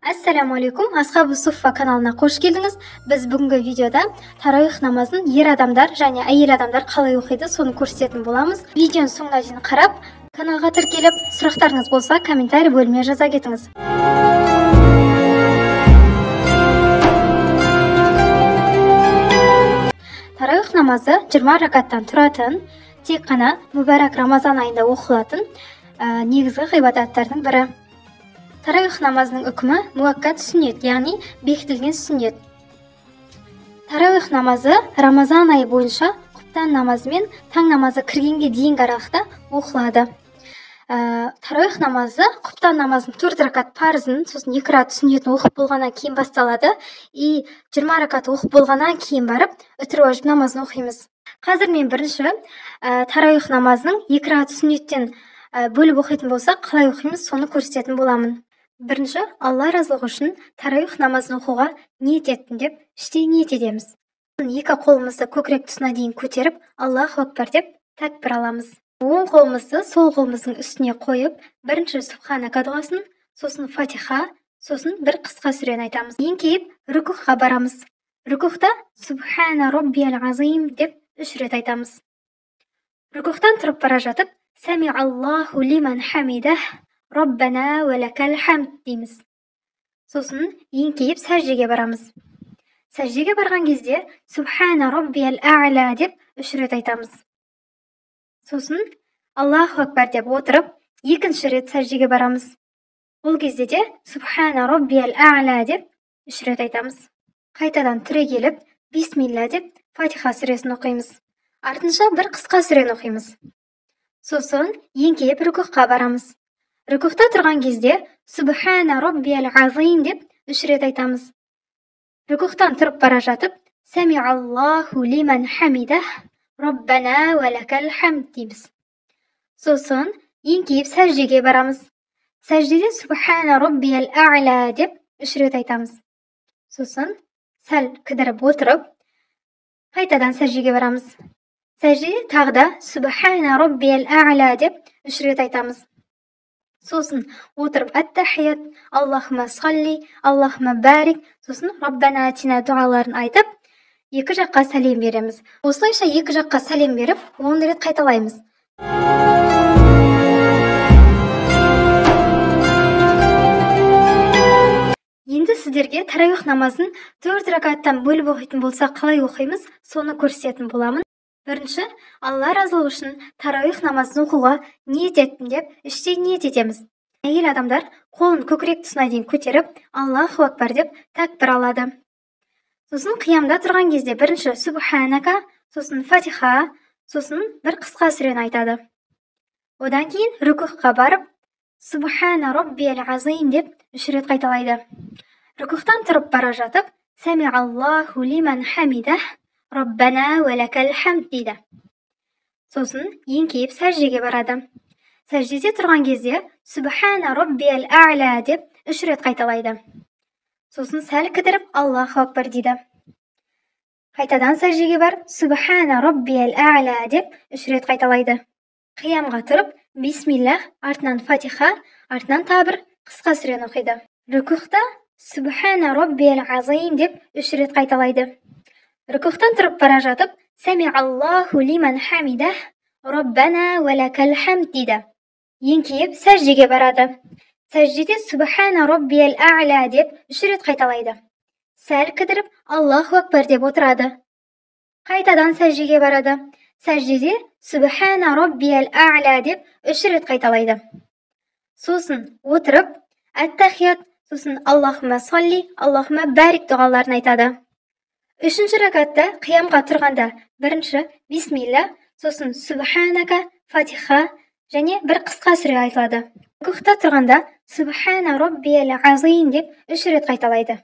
Ассаламу алейкум, Асхабы Суффа каналына қош келдіңіз. Біз бүгінгі видеода тарауих намазын ер адамдар және әйел адамдар қалай оқиды, соны көрсететін боламыз. Видеоның соңына дейін қарап, каналға тіркеліп, сұрақтарыңыз болса комментарий бөліміне жаза кетіңіз. Тарауих намазы 20 ракаттан тұратын, тек қана мүбәрак Рамазан айында оқылатын негізгі ғибадаттардың бірі. Тарауих намазының үкімі муаккад сүннет, яғни бекітілген сүннет. Тарауих намазы Рамазан айы бойынша құптан намазы мен таң намазы кіргенге дейінгі аралықта оқылады. Тарауих намазы құптан намазының 4 ракат парызын, сосын 2 ракат сүннетін оқып болғаннан кейін басталады. И 20 ракат оқып болғаннан кейін барып үтір уәжіп намазын оқимыз. Қазір мен бірінші тарауих намазының 2 ракат сүннеттен бөліп оқитын болсақ, қалай оқимыз, соны көрсететін боламын. Бірінші, Алла разылығы үшін тарауих намазын оқуға ниет еттім деп іштей ниет етеміз. Екі қолымызды көкірек тұсына дейін көтеріп, Аллаху акбар деп тәкбір аламыз. Оң қолымызды сол қолымыздың үстіне қойып, бірінші Субханака дұғасын, сосын Фатиха, сосын бір қысқа сүрені айтамыз. Еңкейіп рүкуғқа барамыз. Рүкуғта Субхана роббиял азим деп 3 рет айтамыз. Рүкуғтан тұрып бара жатып, Сәмиаллаху лиман хамидах, Раббана уә ләкәл хамд дейміз. Сосын еңкейіп сәждеге барамыз. Сәждеге барған кезде Субхана роббиял а'ла деп 3 рет айтамыз. Сосын Аллаху акбар деп отырып, екінші рет сәждеге барамыз. Ол кезде де Субхана роббиял а'ла деп 3 рет айтамыз. Қайтадан түрегеліп, Бисмилла деп Фатиха сүресін оқимыз. Артынша бір қысқа сүрені оқимыз. Сосын еңкейіп рүкуғқа барамыз. Рүкуғта тұрған кезде Субхана роббиял азим деп 3 рет айтамыз. Рүкуғтан тұрып бара жатып, Сәмиаллаху лиман хамидах, Раббана уә ләкәл хамд дейміз. Сосын еңкейіп сәждеге барамыз. Сәждеде Субхана роббиял а'ла деп 3 рет айтамыз. Сосын сәл кідіріп отырып, қайтадан сәждеге барамыз. Сәждеде тағы да Субхана роббиял а'ла деп 3 рет айтамыз. Сосын отырып әт-тахият, Аллахума салли, Аллахума барик, сосын Раббана атина дұғаларын айтып, екі жаққа сәлем береміз. Осылайша екі жаққа сәлем беріп, 10 рет қайталаймыз. Енді сіздерге тарауих намазын 4 ракаттан бөліп оқитын болсақ, қалай оқимыз, соны көрсететін боламын. Бірінші, Алла разылығы үшін тарауих намазын оқуға ниет еттім деп іштей ниет етеміз. Әйел адамдар қолын көкірек тұсына дейін көтеріп, Аллаху акбар деп тәкбір алады. Сосын қиямда тұрған кезде бірінші Субханака, сосын Фатиха, сосын бір қысқа сүрені айтады. Одан кейін рүкуғқа барып, Субхана роббиял азим деп 3 рет қайталайды. Рүкуғтан тұрып бара жатып, Сәмиаллаху лиман хамидах, Раббана уә ләкәл хамд дейді. Сосын еңкейіп сәждеге барады. Сәждеде тұрған кезде Субхана роббиял а'ла деп 3 рет қайталайды. Сосын сәл кідіріп Аллаху акбар дейді. Қайтадан сәждеге барып Субхана роббиял а'ла деп 3 рет қайталайды. Қиямға тұрып Бисмиллах, артынан Фатиха, артынан тағы бір қысқа сүрені оқиды. Рүкуғта Субхана роббиял азим деп 3 рет қайталайды. Рүкуғтан тұрып бара жатып, Сәмиаллаху лиман хамидах, Раббана уә ләкәл хамд дейді. Еңкейіп сәждеге барады. Сәждеде Субхана роббиял а'ла деп 3 рет қайталайды. Сәл кідіріп Аллаху акбар деп отырады. Қайтадан сәждеге барады. Сәждеде Субхана роббиял а'ла деп 3 рет қайталайды. Сосын отырып, әт-тахият, сосын Аллахума салли, Аллахума барик дұғаларын айтады. Үшінші ракатта қиямға тұрғанда бірінші Бисмилла, сосын Субханака, Фатиха және бір қысқа сүре айтылады. Рүкуғта тұрғанда Субхана роббиял азим деп 3 рет қайталайды.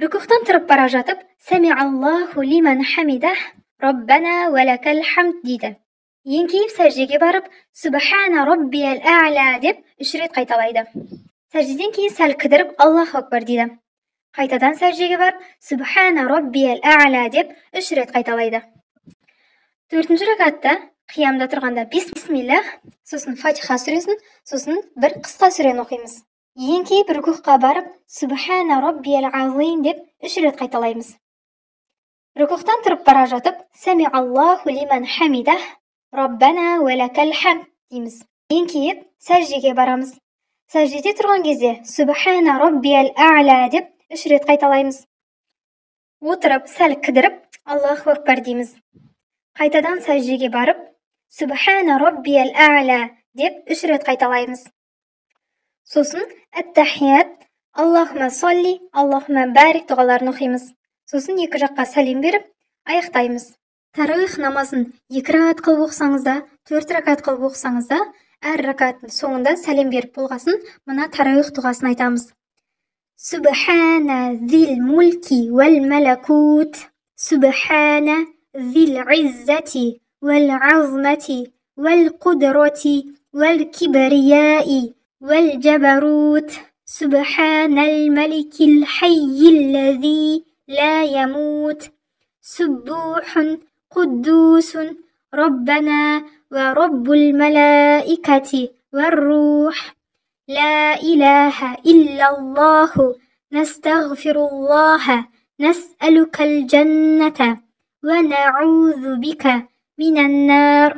Рүкуғтан тұрып бара жатып, Сәмиаллаху лиман хамидах, Раббана уә ләкәл хамд дейді. Еңкейіп сәждеге барып, Субхана роббиял а'ла деп 3 рет қайталайды. Сәждеден кейін сәл кідіріп Аллаху акбар дейді. Қайтадан сәждеге барып, Субхана роббиял а'ла деп 3 рет қайталайды. Төртінші ракатта қиямда тұрғанда Бисмиллах, сосын Фатиха сүресін, сосын бір қысқа сүрені оқимыз. Еңкейіп рүкуғқа барып, Субхана раббиял азим деп 3 рет қайталаймыз. Рүкуғтан тұрып бара жатып, Сәмиаллаху лиман хамидах, Раббана уә ләкәл хамд дейміз. Еңкейіп сәждеге барамыз. Сәждеде тұрған кезде Субхана раббиял а'ла деп 3 рет қайталаймыз. Отырып сәл кідіріп Аллаху акбар дейміз. Қайтадан сәждеге барып Субхана раббиял а'ла деп 3 рет қайталаймыз. Сосын әт-тахият, Аллахума салли, Аллахума барик дұғаларын оқимыз. Сосын екі жаққа сәлем беріп аяқтаймыз. Тарауих намазын 2 ракат қылып оқысаңыз да, 4 ракат қылып оқысаңыз да, әр ракаттың соңында сәлем беріп болғасын мына тарауих дұғасын айтамыз. Субхана зил мульки уәл малакут, субхана зил иззати уәл азмати уәл қудрати уәл кибрияи уәл джабарут, субханал маликил хаййил лази ла ямут, суббухун قدوس ربنا ورب الملائكة والروح، لا إله إلا الله، نستغفر الله، نسألك الجنة ونعوذ بك من النار.